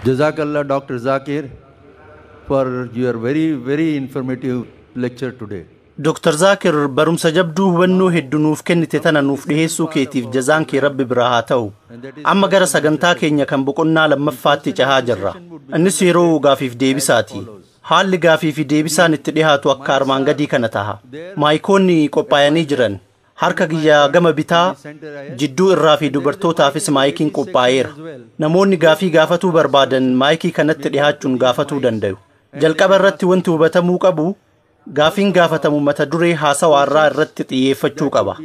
Jazakallah, Dr. Zakir, for your very, very informative lecture today. Dr. Zakir, barumsa jabduu hubannoo hedduu nuuf kennite tana nuuf dhiheessuu keetiif jazaan kee Rabbi biraa haa ta'u. Amma gara sagantaa keenya kan boqonnaa lammaffaatti cehaa jirra. Innis yeroo gaafiif deebisaati. Haalli gaafii fi deebisaan itti dhihaatu akka armaan gadii kana taha. Maayikoonni qophaa'anii jiran. Harka kiyya gama bitaa jidduu irraa fi dubartootaafis maayikiin qophaa'eera. Namoonni gaafii gaafatuu barbaadan maayikii kanatti dhihaachuun gaafatuu danda'u. Jalqaba irratti wanti hubatamuu qabu gaafiin gaafatamu mata duree haasawaarraa irratti xiyyeeffachuu qaba.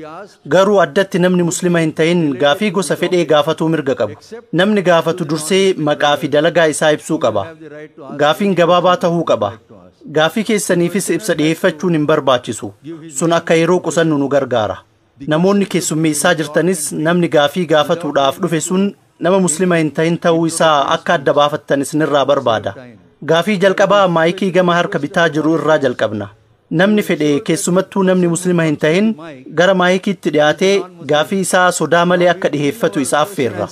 Garuu addatti namni muslima hin ta'in gaafii gosa fedhee gaafatuu mirga qabu. Namni gaafatu dursee maqaa fi dalagaa isaa ibsuu qaba. Gaafiin gabaabaa ta'uu qaba. Gaafii keessaniifis ibsa dhiyeeffachuun hin barbaachisu. Sun akka yeroo qusannu nu gargaara. Namoonni keessummeessaa jirtanis namni gaafii gaafatuudhaaf dhufe sun nama muslima hin ta'in ta'uu isaa akka adda baafattan isinirraa barbaada. Gaafii jalqabaa maayikii gama harka bitaa jiru irraa jalqabna. Namni fedhe keessumattuu namni muslima hin ta'in gara maayikiitti dhiyaatee gaafii isaa sodaa malee akka dhiheeffatu isa affeerra.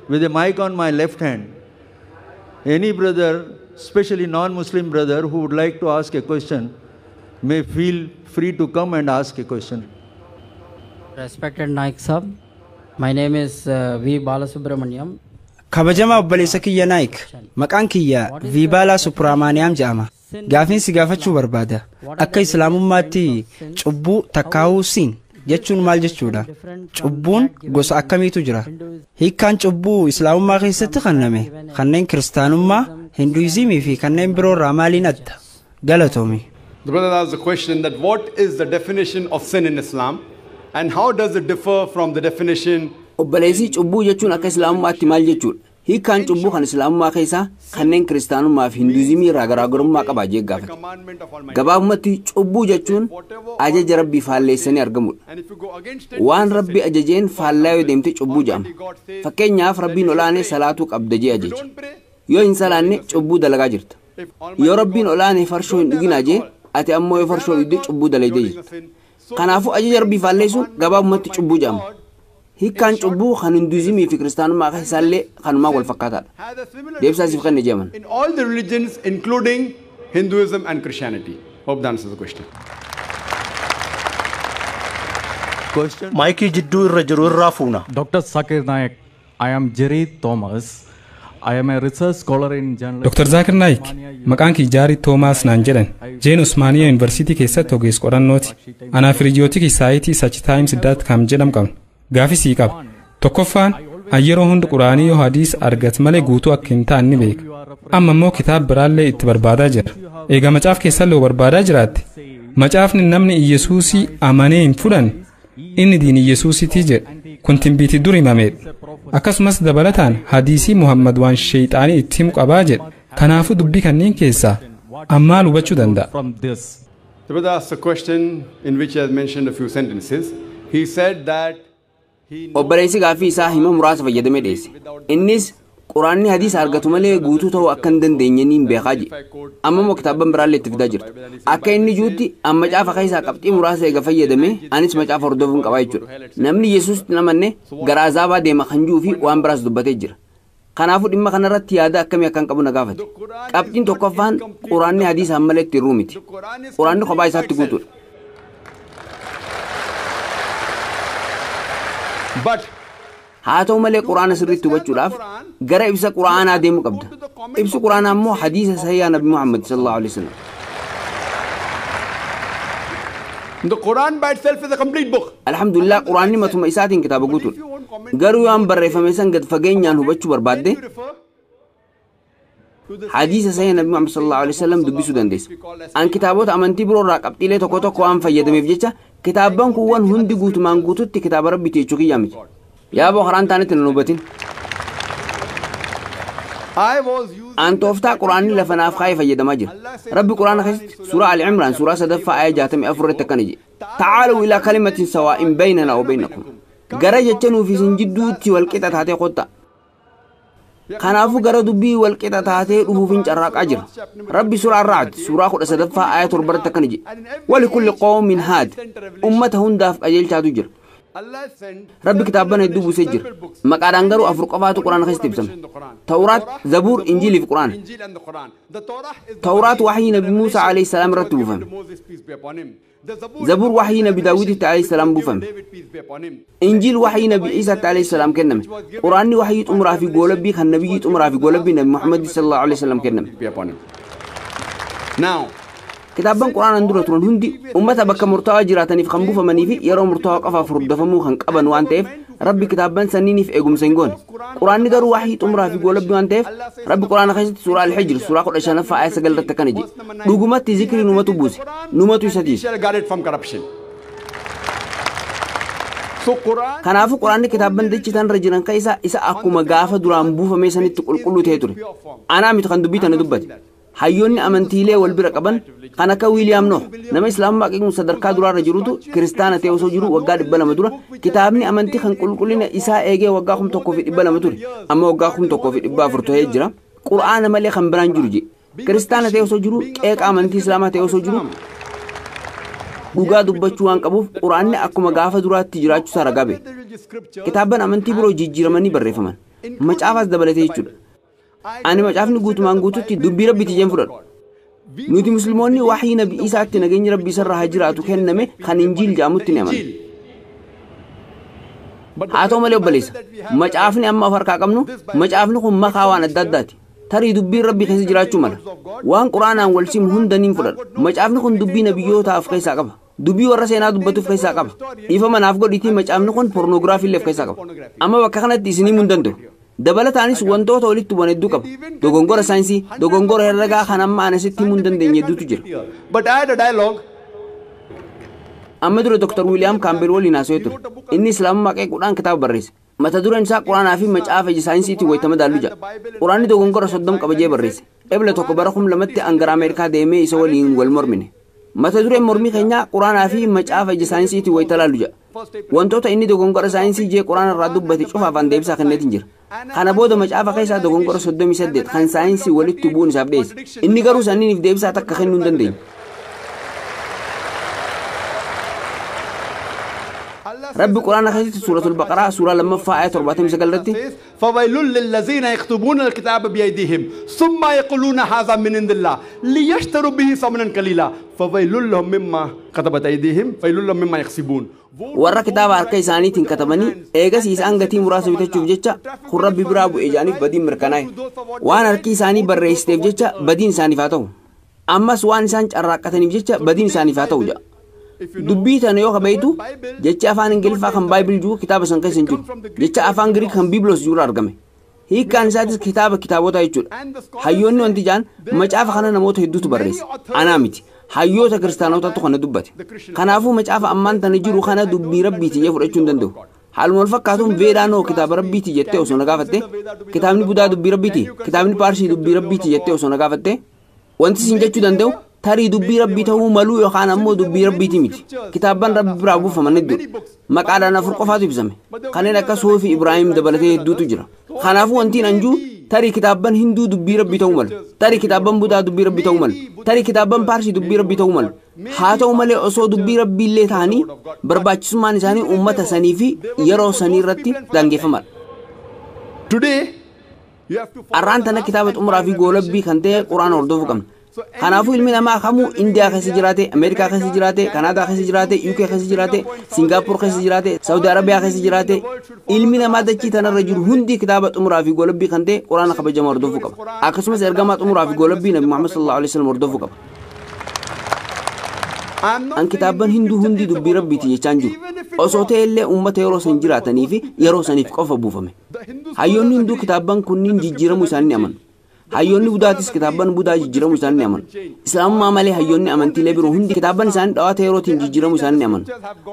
With a mic on my left hand, any brother, especially non-Muslim brother who would like to ask a question, may feel free to come and ask a question. Respected Naik Sahab, my name is V. Balasubramaniam. Kabajama obboleessa kiyya Naik, maqaan kiyya V. Balasubramaniam jedhama. Gaafiin si gaafachuu barbaada. Akka Islaamummaatti cubbuu takkaawuu siin jechuun maal jechuudha? Cubbuun gosa akkamiitu jira? Hiikkaan cubbuu Islaamummaa keessatti kenname kanneen kiristaanummaa, Hinduizimii fi kanneen biroo irraa maaliin adda? Galatoomi. The brother asked the question that what is the definition of sin in Islam and how does it differ from the definition? Obboleessi cubbuu jechuun akka Islaamummaatti maal jechuudha? Hiikkaan cubbuu kan Islaamummaa keessaa kanneen kiristaanummaa fi Hinduizimii irraa garaagarummaa qaba jee gaafate. Gabaabumatti cubbuu jechuun ajaja Rabbii faalleessanii argamudha. Waan Rabbi ajajeen faallaa yoo deemte cubbuu jedhama. Fakkeenyaaf Rabbiin olaanee salaatuu qabda jee ajaje. Yoo hin salaanne cubbuu dalagaa jirta. Yoo Rabbiin olaanee farshoo hin dhuginaa jee ati ammoo yoo farshoo dhugde cubbuu dalagdee jirta. Kanaafuu ajaja Rabbii faalleessuun gabaabumatti cubbuu jedhama. Hiikkaan cubbuu kan Hinduizimii fi kiristaanummaa keessaallee kanumaa wal fakkaataadha. Deebisaa siif kenne jeeman. In all the religions including Hinduism and Christianity. Hope that answers the question. Maayikii jidduu irra jiru irraa fuuna. Dr. Zakir Naik, I am Jerry Thomas. I am a research scholar in journalism. Dr. Zakir Naik, maqaan kiyya Jaarii Toomaas naan jedhan. Jeen Usmaaniyaa Yuunivarsiitii keessatti ogeessa qorannooti. Anaaf hiriyoota saayitii sachitimes.com jedhamu qabna. Gaafii sii qaba. Tokkoffaan an yeroo hunda quraanii yoo hadiis argat malee guutuu akka hin taane ni beeka. Amma immoo kitaaba biraallee itti barbaadaa jira. Egaa macaaf keessallee barbaadaa jiraatte. Macaafni namni Iyyasuusii amanee hin fudhanne inni diin Iyyasuusitii jedha. Kun timbiitii dur himameedha. Akkasumas dabalataan hadiisii Muhammad waan sheexaanii itti himu qabaa jedha. Kanaafuu dubbii kanneen keessaa ammaal hubachuu danda'a? The brother asked a question in which he has mentioned a few sentences. He said that Obboleessi gaaffii isaa hima muraasa fayyadamee dhiyeesse. Innis quraanni hadiisa argatu malee guutuu ta'uu akka hin dandeenye niin beekaa jedhe. Amma immoo kitaabban biraallee itti fidaa jirta. Akka inni jirutti amma macaafa keessaa qabxii muraasa eega fayyadamee anis macaafa hordofuun qabaa jechuudha. Namni Yesuusitti hin amanne gara azaabaa deema kan jiruu fi waan biraas dubbatee jira. Kanaafuu dhimma kanarratti yaada akkamii akkan qabu na gaafate. Qabxiin tokkoffaan quraanni hadiisaan malee itti hir'uu miti. Quraanni kophaa isaatti guutuudha. Haa ta'u malee quraana sirriitti hubachuudhaaf gara ibsa quraanaa deemuu qabda. Ibsi quraanaa immoo hadiisa sahihaa Nabi Muhammad sallallahu alaihi wasallam. The Quran by itself is a complete book. Alhamdulillah quraanni matuma isaatiin kitaaba guutuudha. Garuu waan barreeffame san gad fageenyaan hubachuu barbaadde Hadiisa sahih Nabi Muhammad sallallahu alaihi wasallam dubbisuu dandeessa. An kitaabota amantii biroo irraa qabxiilee tokko tokko waan fayyadameef jecha kitaabban kuuwwan hundi guutumaan guututti kitaaba rabbiiti jechuu kiyyaa miti. Yaa boo karaan taanetti nan hubatin. An tooftaa quraanni lafa naaf kaayee fayyadamaa jira. Rabbi quraana keessatti suuraa Ali Imraan suuraa 3ffaa aaya 64 irratti akkana jedhe. Ta'aaluu ilaa kalimatin sawaa'in baynanaa wa baynakum. Gara jecha nuuf isin jidduutti wal qixa taatee kottaa. Kanaafuu gara dubbii wal qixa taatee dhufuuf hin carraaqaa jira. Rabbi suuraa Ar-Ra'd suuraa 13ffaa aaya 7 irratti akkana jedhe. Walikulli qawmin haad. Ummata hundaaf qajeelchaatu jira. Rabbi kitaabban hedduu buusee jira. Maqaadhaan garuu 4 qofaatu quraana keessatti ibsame. Tawraat, Zabuur, Injiilii fi Quraana. Tawraat waxyii Nabi Muusaa alayhi salaam irratti buufame. Zabuur waxyii Nabi Daawuditti alayhi salaam buufame. Injiil waxyii Nabi Iisaatti alayhi salaam kenname. Quraanni waxyii xumuraa fi goolabbii kan Nabiyyii xumuraa fi goolabbii Nabi Muhammad sallallahu alayhi wasallam kenname. Kitaabban quraanaan dura turan hundi ummata bakka murtaawaa jiraataniif kan buufamanii fi yeroo murtaawaa qofaaf hordofamuu kan qaban waan ta'eef Rabbi kitaabban sanniiniif eegumsa hin goone. Quraanni garuu waxyii xumuraa fi goolabbii waan ta'eef Rabbi quraana keessatti suuraa Al-Hijr suuraa 15ffaa aaya 9 irratti akkana jedhe. Dhugumatti zikrii numatu buuse, numatu isa tiise. Kanaafuu quraanni kitaabban dachii tanarra jiran keessaa isa akkuma gaafa duraan buufamee sanitti qulqulluu ta'ee ture. Anaa miti kan dubbii tana dubbate. Hayyoonni amantiilee wal bira qaban kan akka Wiiliyaam Nooh nama Islaamummaa qeequun sadarkaa duraarra jirutu kiristaana ta'e osoo jiru waggaa 200 dura kitaabni amantii kan qulqullina isaa eegee waggaa 1200 ture amma waggaa 1400 ta'ee jira. Qur'aana malee kan biraan jiru jedhe. Kiristaana ta'e osoo jiru qeeqa amantii Islaamaa ta'e osoo jiru dhugaa dubbachuu waan qabuuf quraanni akkuma gaafa duraatti jiraachuu isaa ragaa ba'e. Kitaabban amantii biroo jijjiiramanii barreeffaman. Macaafaas dabalatee jechuudha. Ani macaafni guutumaan guututti dubbii rabbiiti jeen fudhadhu. Nuti musliimoonni waxyii Nabi Iisaatti nageenyi rabbi isarraa haa jiraatu kenname kan Injiil jedhamutti ni amanna. Haa ta'u malee obboleessa, macaafni amma of harkaa qabnu macaafni kun makaa waan adda addaati. Tarii dubbiin rabbi keessa jiraachuu mala. Waan quraanaan wal simu hunda niin fudhadha. Macaafni kun dubbii nabiyyootaa of keessaa qaba. Dubbii warra seenaa dubbatuuf keessaa qaba. Dhiifama naaf godhiitii macaafni kun pornoogiraafii illee of keessaa qaba. Amma bakka kanatti isinii himuu hin danda'u. Dabalataanis wantoota walitti bu'an hedduu qaba. Dogongora saayinsii, dogongora herregaa kan amma ana sitti himuu hin dandeenye hedduutu jira. Amma dura Dr. Wiiliyaam Kaambeel waliin haasawee ture. Inni Islaamummaa qeequudhaan kitaaba barreesse. Mata dureen isaa Quraanaa fi macaafa ija saayinsiitiin wayita madaallu jedha. Quraanni dogongora 30 qaba jee barreesse. Ebla 1 bara 2000tti an gara Ameerikaa deemee isa waliin wal mormine. Mata dureen mormii keenyaa Quraanaa fi macaafa ija saayinsiitiin wayita laallu jedha. Wantoota inni dogongora saayinsii jee Quraana irraa dubbate cufaaf an deebisaa kenneetiin jira. Kana booda macaafa keessaa dogongora 38 kan saayinsii walitti bu'uun isaaf dhiyeesse. Inni garuu sanniiniif deebisaa takka kennuu hin dandeenye. Rabbi quraana keessatti suuratul Baqaraa suuraa 2ffaa aaya 79 irratti فويل للذين يكتبون الكتاب بأيديهم ثم يقولون هذا من عند الله ليشتروا به ثمنا قليلا فويل لهم مما كتبت أيديهم فويل لهم مما يكسبون. Warra kitaaba harka isaaniitiin katabanii eegas isaan gatii muraasa bitachuuf jecha kun rabbi biraa bu'e jedhaniif badiin mirkanaa'e. Waan harki isaanii barreessiteef jecha badiin isaaniif haa ta'u. Ammas waan isaan carraaqqataniif jecha badiin isaaniif haa ta'u jedha. Dubbii tana yoo kabeeytu jecha afaan Ingiliffaa kan Baayibil jiru kitaaba san keessa hin jiru. Jecha afaan Giriik kan Biiblos jiru argame. Hiikkaan isaatis kitaaba kitaabotaa jechuudha. Hayyoonni wanti jedhan macaafa kana namoota hedduutu barreesse. Anaa miti. Hayyoota kiristaanotatu kana dubbate. Kanaafuu macaafa ammaan tana jiru kana dubbii rabbiiti jee fudhachuu hin danda'u. Haaluma wal fakkaatuun Veedaan hoo kitaaba rabbiiti jettee osoo na gaafatte, kitaabni Budaa dubbii rabbiiti, kitaabni Paarsii dubbii rabbiiti jettee osoo na gaafatte, wanti isin jechuu danda'u tarii dubbii rabbii ta'uu maluu yookaan ammoo dubbii rabbiiti miti. Kitaabban rabbi biraa buufaman hedduudha. Maqaadhaan 4 qofaatu ibsame. Kanneen akka Suufi Ibraahim dabalatee hedduutu jira. Kanaafuu wantiin anjuu tarii kitaabban Hinduu dubbii rabbii ta'uu malu. Tarii kitaabban Budaa dubbii rabbii ta'uu malu. Tarii kitaabban Paarsii dubbii rabbii ta'uu malu. Haa ta'u malee osoo dubbii rabbii illee ta'anii barbaachisummaan isaanii uummata sanii fi yeroo sanii irratti daangeffamaadha. Arraan tana kitaaba xumuraa fi goolabbii kan ta'e Quraana hordofuu qabna. Kanaafuu ilmi namaa kamuu Indiyaa keessa jiraate, Ameerikaa keessa jiraate, Kanaadaa keessa jiraate, UK keessa jiraate, Singaappoor keessa jiraate, Saawudi Arabiyaa keessa jiraate, ilmi namaa dachii tanarra jiru hundi kitaaba xumuraa fi goolabbii kan ta'e Quraana kabajamaa hordofuu qaba. Akkasumas ergamaa xumuraa fi goolabbii Nabi Muhammad sallallahu alaihi wasallam hordofuu qaba. An kitaabban Hinduu hundi dubbii rabbiiti jechaan jiru. Osoo ta'e illee uummata yeroo san jiraatanii fi yeroo saniif qofa buufame. Hayyoonni Hinduu kitaabban kunniin jijjiiramuu isaanii ni amanu. Hayyoonni Budaatis kitaabban Budaa jijjiiramuu isaanii ni amanu. Islaamummaa malee hayyoonni amantiilee biroo hundi kitaabban isaanii dhawaata yerootiin jijjiiramuu isaanii ni amanu.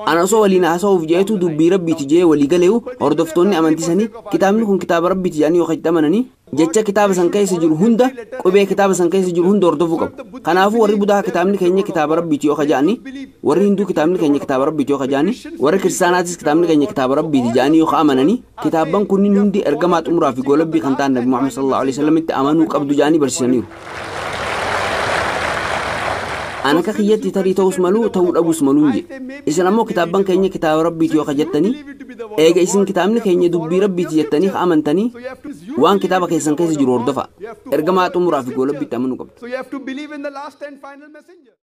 Ana osoo waliin haasa'uuf jeetu dubbii Rabbiiti jee walii galeeyu, hordoftoonni amantii sanii kitaabni kun kitaaba Rabbiiti jedhanii yoo itti amananii, jecha kitaaba san keessa jiru hunda, qubee kitaaba san keessa jiru hunda hordofuu qabu. Kanaafuu warri Budaa kitaabni keenya kitaaba Rabbiiti yoo kaja'anii, warri Hinduu kitaabni keenya kitaaba Rabbiiti yoo kaja'anii, warri Kiristaanaatis kitaabni keenya kitaaba Rabbiiti jedhanii yoo amananii, kitaabban kunniin hundi ergamaa xumuraa fi goolabbii kan ta'an Nabi Muhammad sallallahu alaihi wasallam amanuu qabdu jedhanii barsiisaniiru. Ana akka kiyyatti tarii ta'us maluu, ta'uu dhabus maluun jedhe. Isin ammoo kitaabban keenya kitaaba Rabbiiti yoo jettanii, eega isin kitaabni keenya dubbii Rabbiiti jettanii amantanii, waan kitaaba keessan keessa jiru hordofa. Ergamaa xumuraa fi goolabbiitti amanuu qabdu. So you have to believe in the last and final messenger.